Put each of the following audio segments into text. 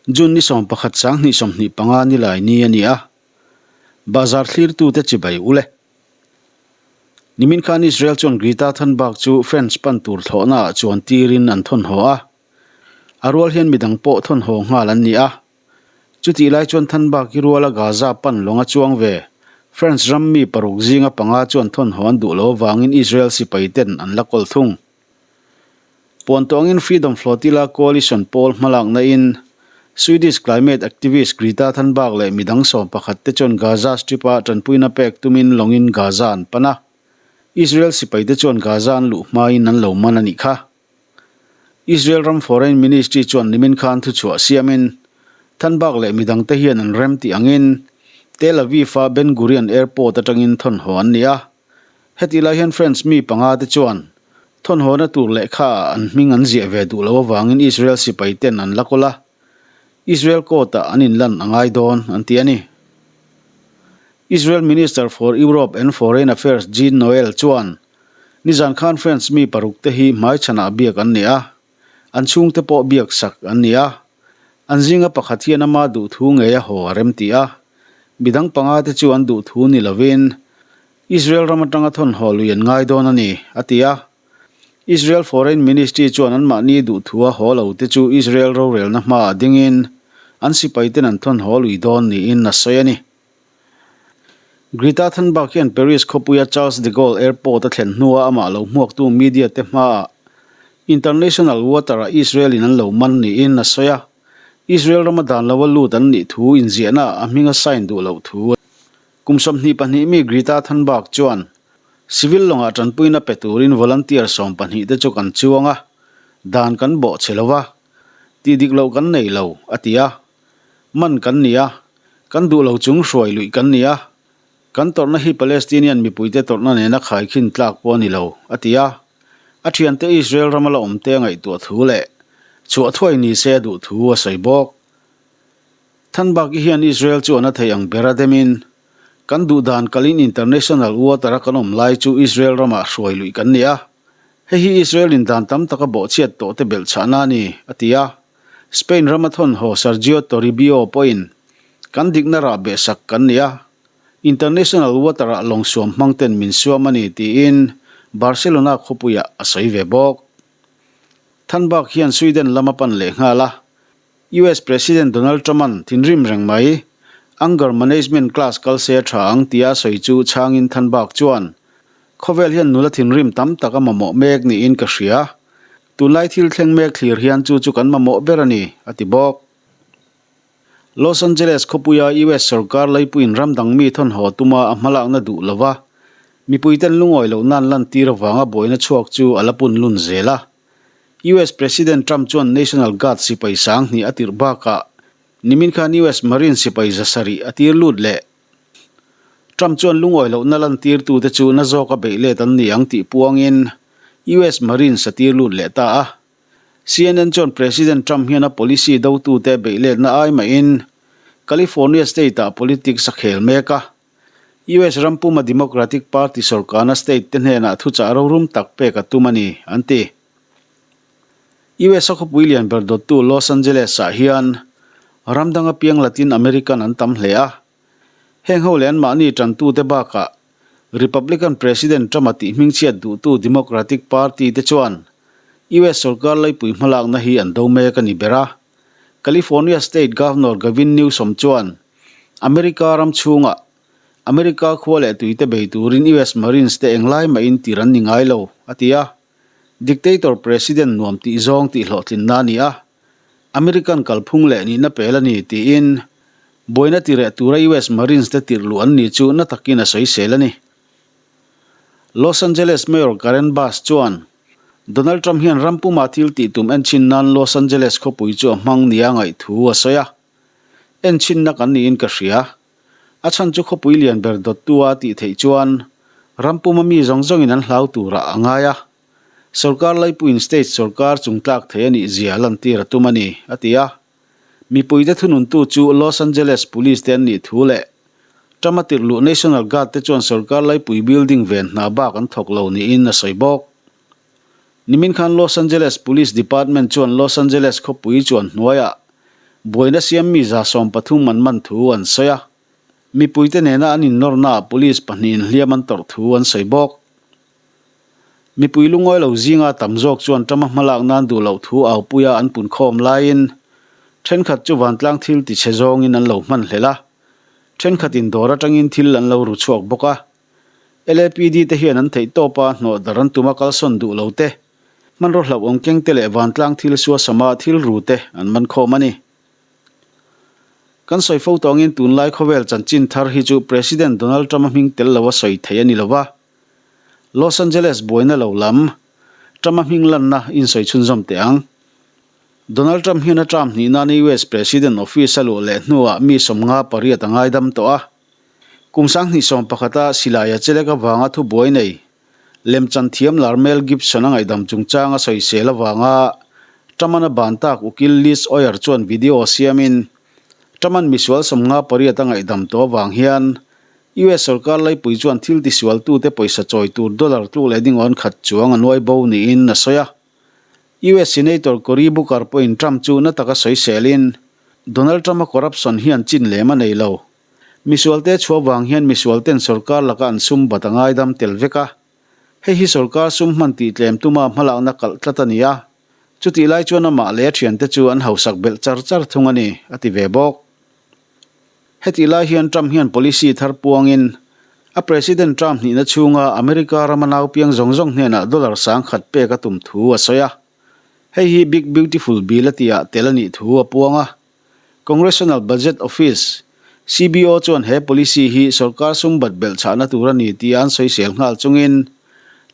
June ni 11 2025 nilai ni a ni a, Bazar thlirtute chibai ule. Nimin khan Israel chuan Greta Thunberg chu French pan tur thlawhnaah chuan tirin an thawnhaw a, a rual hian midang pawh thawnhaw nghal an ni a. Chutih lai chuan Thunberg hi ruala Gaza pan lawng a chuang ve. France ram mi paruk zinga panga chuan thawnhaw an duh lo avangin Israel sipai ten an la kawl thung. Puan tawngin Freedom Flotilla Coalition pawl hmalakna in Swedish climate activist Greta Thunberg leh midang 11 te chuan Gaza Strip-a tanpuina pek tumin lawngin Gaza an pan a. Israel sipai te chuan Gaza an luh hmain an lo man a nih kha. Israel ram Foreign Ministry chuan nimin khan thuchhuah siamin Thunberg leh midang te hian an rem tih angin Tel Aviv-a Ben Gurion Airport atangin thawnhaw an ni a. Hetih lai hian France mi panga te chuan thawnhawna tur lehkha ah an hming an ziah ve duh loh avangin Israel sipai ten an la kawl a, Israel court ah an inlan a ngai dawn an ti a ni. Israel Minister for Europe and Foreign Affairs Jean Noel chuan nizan khan France mi paruk te hi hmaichhanah biak an ni a, an chhungte pawh biak sak an ni a, an zinga pakhat hian ama duhthu ngei a haw a rem ti a, midang panga te chu an duhthu ni lovin Israel ram atanga thawnhaw lui an ngai dawn a ni, a ti a. Israel Foreign Ministry chuan anmahni duhthua haw lo te chu Israel rorelna hmaah dingin an sipaiten an thawnhaw lui dawn niin a sawi a ni. Greta Thunberg hian Paris khawpuia Charles de Gaulle Airport a thlen hnua amah lo hmuaktu media te hmaah International Water-ah Israel-in an lo man niin a sawi a. Israel rama dan loa lut an nih thu inziahnaah a hming a sign duh loh thu a. Kum 22 mi Greta Thunberg chuan civil lawngah tanpuina pe turin volunteer 12 te chu kan chuang a, dan kan bawh che lo va, tih dik loh kan nei lo, a ti a. Man kan ni a, kan duh lo chung hruai luih kan ni a, kan tawrhna hi Palestinian mipuite tawrhna nena khaikhin tlak pawh a ni lo, a ti a. A thiante Israel rama la awmte a ngaihtuah thu leh chhuah thuai ni se a duh thu a sawi bawk. Thunberg-i hian Israel chu an a thei ang ber a demin, Kan duh dan kalin international water-a kan awm lai chu Israel ramah hruai luih kan ni a. Hei hi Israel-in dan tam taka bawhchhiat tawh te belhchhahna a ni, a ti a. Spain rama thawnhaw Sergio Toribio pawhin, Kan dikna rah behsak kan ni a. International water-ah lawng suam hmang ten min suam a ni, tiin Barcelona khawpuiah a sawi ve bawk. Thunberg hian Sweden lam a pan leh nghal a. US President Donald Trump-a'n thinrim reng mai, Anger Management class kal se a tha ang tia a sawi chu chhangin Thunberg chuan, Khawvel hian nula thinrim tam tak a mamawh mek niin ka hria. Tunlai thil thleng mek thlir hian chu chu kan mamawh ber a ni, a ti bawk. Los Angeles khawpuia US sorkar laipuiin ram dang mi thawnhaw tuma a hmalakna duh lova mipuiten lungawi loh nan lantir avanga buaina chhuak chu a la pun lun zel a. US President Trump chuan National Guard sipai 2000 a tirh bakah nimin khan US Marine sipai 700 a tir lut leh. Trump chuan lungawi lohna lantirtute chu na zawka beih let an ni ang tih puangin US Marines a tir lut leh ta a. CNN chuan President Trump hian a policy dotute beih letna ai mahin California state-ah politics a khel mek a. US ram puma Democratic Party sorkarna state te hnenah thuchah rorum tak pek a tum a ni, an ti. US a khawpui lian ber dawttu Los Angeles ah hian ram dang apiang Latin American an tam hle a. Heng ho leh anmahni tantute bakah Republican President Trump-a tih hmingchhiat duhtu Democratic Party te chuan US sorkar laipui hmalakna hi an do mek a ni ber a. California State Governor Gavin Newsom chuan America ram chhungah America khua leh tuite bei turin US Marines te englai mahin tir an ni ngai lo, a ti a. Dictator President nuam tih zawng tih hlawhtlinna a ni a, American kalphung leh nihna pel a ni tiin buaina ti reh tura US Marines te tirh luh an ni chu na takin a sawisel a ni. Los Angeles Mayor Karen Bass chuan Donald Trump hian ram puma thil tih tum enchin nan Los Angeles khawpui chu a hmang nia ngaih thu a sawi a. Enchinna kan niin ka hria. A chhan chu khawpui lian ber dawttu a tih theih chuan ram puma mi zawng zawngin an hlau turah a ngai a. Sorkar laipuiin state sorkar chungtlak thei a nih zia lantir a tum a ni, a ti a. Mipuite thununtu chu Los Angeles Police te an nih thu leh Trump a tirh luh National Guard te chuan sorkar laipui building ven hna bak an thawk lo niin a sawi bawk. Nimin khan Los Angeles Police Department chuan Los Angeles khawpui chuan hnuaiah Buaina siam mi 130 an man thu an sawi a. Mipuite nena an innawrnaah police pahnihin hliam an tawrh thu an sawi bawk. Mipui lungawi lo zinga tam zawk chuan Trump-a hmalak nan duh loh thu aupuia an punkhawm laiin thenkhat chu vantlang thil tichhe zawngin an lo hman hlel a, thenkhatin dawr atangin thil an lo ru chhuak bawk a. LAPD te hian an theih tawpa hnawh dar an tuma kalsawn duh lo te, hmanraw hlauhawm keng te leh vantlang thil suasama thil ru te an man khawm a ni. Kan sawi fo tawngin tunlai khawvel chanchin thar hi chu President Donald Trump-a hming tel loa sawi theih a ni lo va. Los Angeles buaina lo lam, Trump-a hming lanna insawi chhunzawm teh ang. Donald Trump hian a term hnih nan US President office a luh leh hnuah mi 58 a ngaidam tawh a. Kum 2011-a silai a chelek avanga thubuai nei, lemchan thiam lar Mel Gibson a ngaihdam chungchang a sawisel avanga Trump-an a ban tak ukil Liz Oyer chuan video siamin Trump-an misual 58 a ngaihdam tawh avang hian US sorkar laipui chuan thil tisualtute pawisa chawi tur dollar tluk leh dingawn khat chuang a nuai bo niin a sawi a. US Senator Cory Booker pawhin Trump chu na taka sawiselin, Donald Trump-a corruption hian chin lem a nei lo. Misualte chhuah vang hian misualten sorkar laka an sum bat a ngaidam tel vek a. Hei hi sorkar sum hman tih tlem tuma hmalakna kalh tlat a ni a. Chutih lai chuan amah leh a thiante chu an hausak belh char char thung a ni, a ti ve bawk. Hetih lai hian Trump hian policy thar puangin a President term hnihna chhunga America rama naupiang zawng zawng hnenah dollar 1000 pek a tum thu a sawi a. Hei hi Big Beautiful Bill a tihah tel a nih thu a puang a. Congressional Budget Office, CBO, chuan he policy hi sorkar sum bat belh chhahna tur a ni tia an sawisel nghal chungin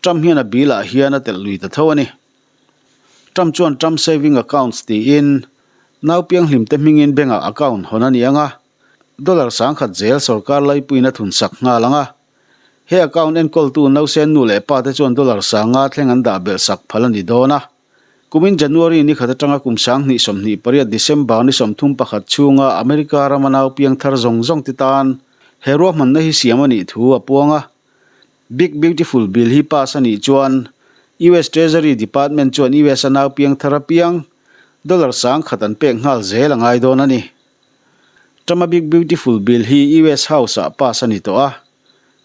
Trump hian a bill ah hian a telh lui ta tho a ni. Trump chuan Trump Saving Accounts tiin naupianghlimte hmingin bank-ah account hawn a ni ang a, dollar 1000 zel sorkar laipuiin a thunsak nghal ang a. He account enkawltu nausen nu leh pate chuan dollar 5000 thleng an dah belh sak phal a ni dawn a. Kumin January ni khat atanga kum 2028 December ni 31 chhunga America rama naupiang thar zawng zawng te tan he ruahmanna hi siam a nih thu a puang a. Big Beautiful Bill hi pass a nih chuan US Treasury Department chuan US a naupiang thar apiang dollar 1000 an pek nghal zel a ngai dawn a ni. Trump-a Big Beautiful Bill hi US House-ah pass a ni tawh a,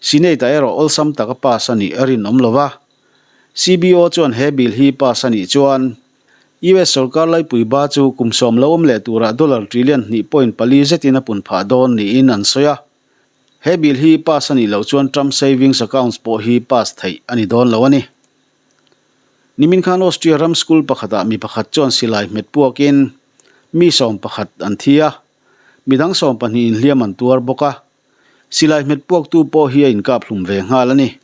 Senate-ah erawh awlsam taka pass a nih a rinawm lo va. CBO chuan he bill hi pass a nih chuan US sorkar laipui ba chu kum sawm lo awm leh turah dollar trillion hnih point pali zetin a pun phah dawn niin an sawi a. He bill hi pass a nih loh chuan Trump Savings Accounts pawh hi pass theih a ni dawn lo a ni. Nimin khan Austria ram school pakhatah mi pakhat chuan silai hmet puakin mi 11 an thi a, midang 12 in hliam an tuar bawk a. Silai hmet puaktu pawh hi a inkap hlum ve nghal a ni.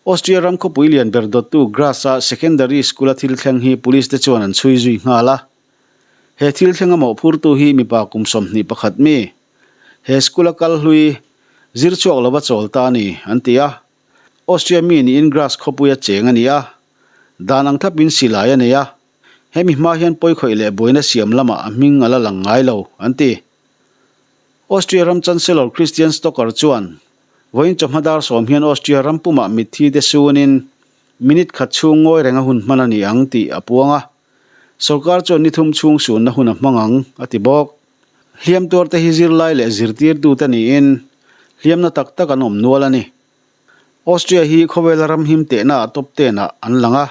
Austria ram khawpui lian ber dawttu Graz-a secondary school-a thil thleng hi police te chuan an chhui zui nghal a. He thil thleng a mawhphurtu hi mipa kum 21 mi, He school a kal hlui zir chhuak lova chawl ta a ni, an ti a. Austria mi niin Graz khawpui a cheng a ni a. Dan ang thlapin silai a nei a. Hemi hma hian pawikhawih leh buaina siam lamah a hming a la lang ngai lo, an ti. Austria ram Chancellor Christian Stocker chuan, Vawiin chawhma dar sawm hian Austria ram pumah mitthi te sunin minute khat chhung ngawi reng a hun hman a ni ang tih a puang a. Sorkar chuan ni thum chhung sunna hun a hmang ang, a ti bawk. Hliam tuarte hi zirlai leh zirtirtute niin hliamna tak tak an awm nual a ni. Austria hi khawvela ram him tehnaah top ten ah an lang a.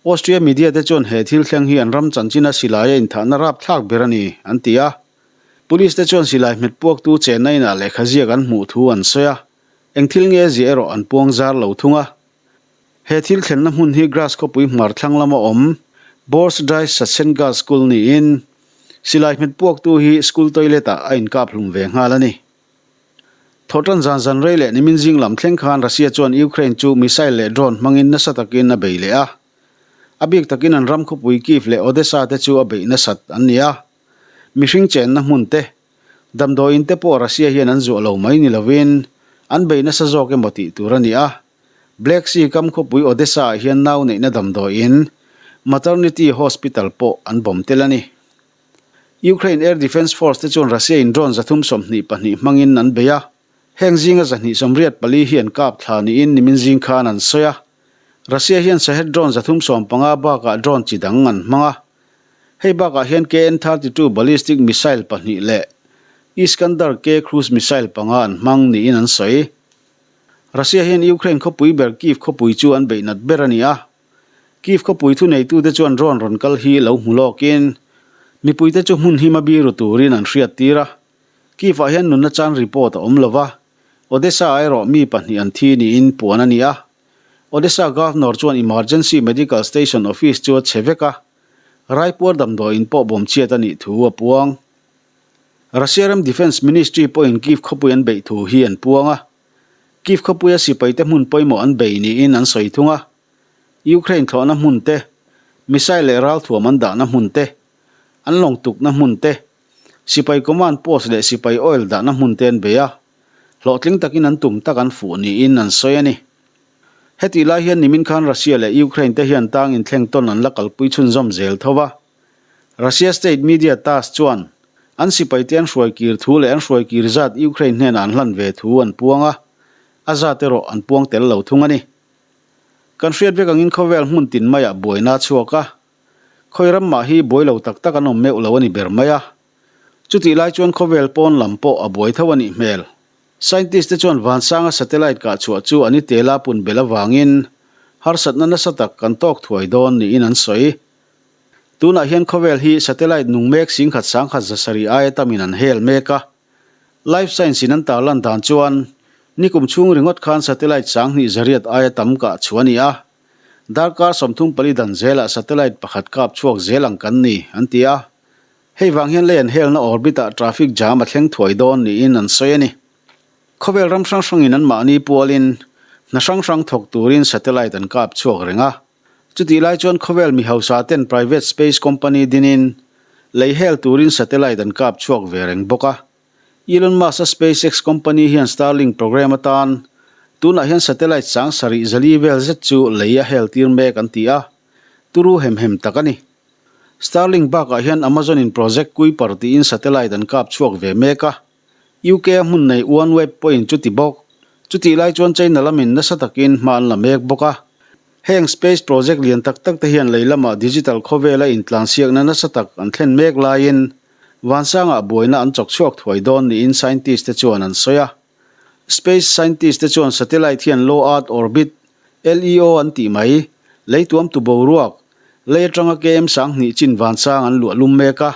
Austria media te chuan he thil thleng hi an ram chanchina silai a inthahna rapthlak ber a ni, an ti a. Police te chuan silai hmet puaktu chenna inah lehkha ziak an hmuh thu an sawi a, eng thil nge ziah erawh an puang zar lo thung a. He thil thlenna hmun hi Graz khawpui hmar thlang lama awm Borsdai Sachsengas School niin silai hmet puaktu hi school toilet-ah a inkap hlum ve nghal a ni. Thawhtan zan zan rei leh nimin zing lam thleng khan Russia chuan Ukraine chu missile leh drone hmangin nasa takin a bei leh a. A bik takin an ram khawpui Kyiv leh Odesa te chu a beih nasat an ni a. Mihring chenna hmun te, damdawiin te pawh Russia hian an zuah lo mai ni lovin an bei nasa zawk emaw tih tur a ni a. Black Sea kam khawpui Odessa-ah hian nau neihna damdawiin Maternity Hospital pawh an bawm tel a ni. Ukraine Air Defence Force te chuan Russia-in drone 322 hmangin an bei a, heng zinga 284 hi an kap thla niin nimin zing khan an sawi a. Russia hian Shahed drone 315 bakah drone chi dang an hmang a. Hei bakah hian KN-32 ballistic missile pahnih leh Iskander-K cruise missile panga an hmang niin an sawi. Russia hian Ukraine khawpui ber Kyiv khawpui chu an beih nat ber a ni a. Kyiv khawpui thuneitute chuan drone rawn kal hi lo hmu lawkin mipuite chu hmun hima biru turin an hriattir a. Kyiv-ah hian nunna chan report a awm lo va, Odessa-ah erawh mi pahnih an thi niin puan a ni a. Odessa Governor chuan Emergency Medical Station office chu a che vek a, Raipuar damdawiin pawh bawmchhiat a nih thu a puang. Russia ram Defence Ministry pawhin Kyiv khawpui an beih thu hi an puang a. Kyiv khawpuia sipaite hmun pawimawh an bei niin an sawi thung a. Ukraine thlawhna hmun te, missile leh ralthuam an dahna hmun te, an lawng tukna hmun te, sipai command post leh sipai oil dahna hmun te an bei a. Hlawhtling takin an tum tak an fuh niin an sawi a ni. Hetih lai hian nimin khan Russia leh Ukraine te hian tang inthleng tawn an la kalpui chhunzawm zel tho va. Russia state media Tass chuan an sipaite an hruai kir thu leh an hruai kir zat Ukraine hnenah an hlan ve thu an puang a, a zat erawh an puang tel lo thung a ni. Kan hriat vek angin khawvel hmun tin maiah buaina a chhuak a, khawi ram mah hi buai lo tak tak an awm meuh lo a ni ber mai a. Chutih lai chuan khawvel pawn lam pawh a buai tho a nih hmel. Scientist te chuan vansanga satellite kah chhuah chu an i tela pun belh avangin harsatna nasa tak kan tawk thuai dawn niin an sawi. Tunah hian khawvel hi satellite nung mek singkhat sangkhat zasarih aia tamin an hel mek a. Life Science in an tarlan dan chuan nikum chhung ringawt khan satellite sanghnih zariat aia tam kah chhuah a ni a. Darkar 34 dan zelah satellite pakhat kap chhuak zel ang kan ni, an ti a. Hei vang hian lei an helna orbit-ah traffic jam a thleng thuai dawn niin an sawi a ni. Khawvel ram hrang hrangin an mahni pualin hna hrang hrang thawk turin satellite an kap chhuak reng a. Chutih lai chuan khawvel mi hausa ten private space company dinin lei hel turin satellite an kap chhuak ve reng bawk a. Elon Musk-a SpaceX company hian Starlink program atan tunah hian satellite sang sarih zali vel zet chu lei a hel tir mek an ti a, turu hem hem tak a ni. Starlink bakah hian Amazon in Project Kuiper tiin satellite an kap chhuak ve mek a, UK a hmun nei OneWeb pawhin chuti bawk. Chutih lai chuan China lamin nasa takin hma an la mek bawk a. Heng space project lian tak tak te hian lei lamah digital khawvela intlansiakna nasa tak an thlen mek laiin vansangah buaina an chawk chhuak thuai dawn niin scientist te chuan an sawi a. Space scientist te chuan satellite hian low earth orbit, LEO an tih mai, lei tuamtu boruak, lei atanga KM 2000 chin vansang an luah lum mek a.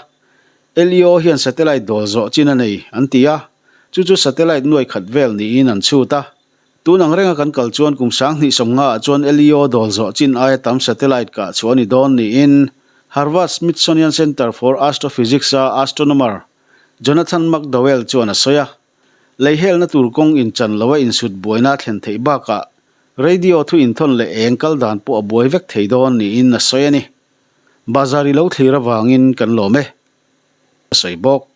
LEO hian satellite dawl zawh chin a nei, an ti a. Chu chu satellite nuai khat vel niin an chhut a. Tun ang renga kan kal chuan kum 2050 ah chuan LEO dawl zawh chin aia tam satellite kah chhuah a ni dawn niin Harvard Smithsonian Center for Astrophysics-a astronomer Jonathan McDowell chuan a sawi a. Lei helna tur kawng inchan loa insut buaina a thlen theih bakah radio thu inthawn leh eng kal dan pawh a buai vek thei dawn niin a sawi a ni. Bazar i lo thlir avangin kan lawm e. A sawi bawk.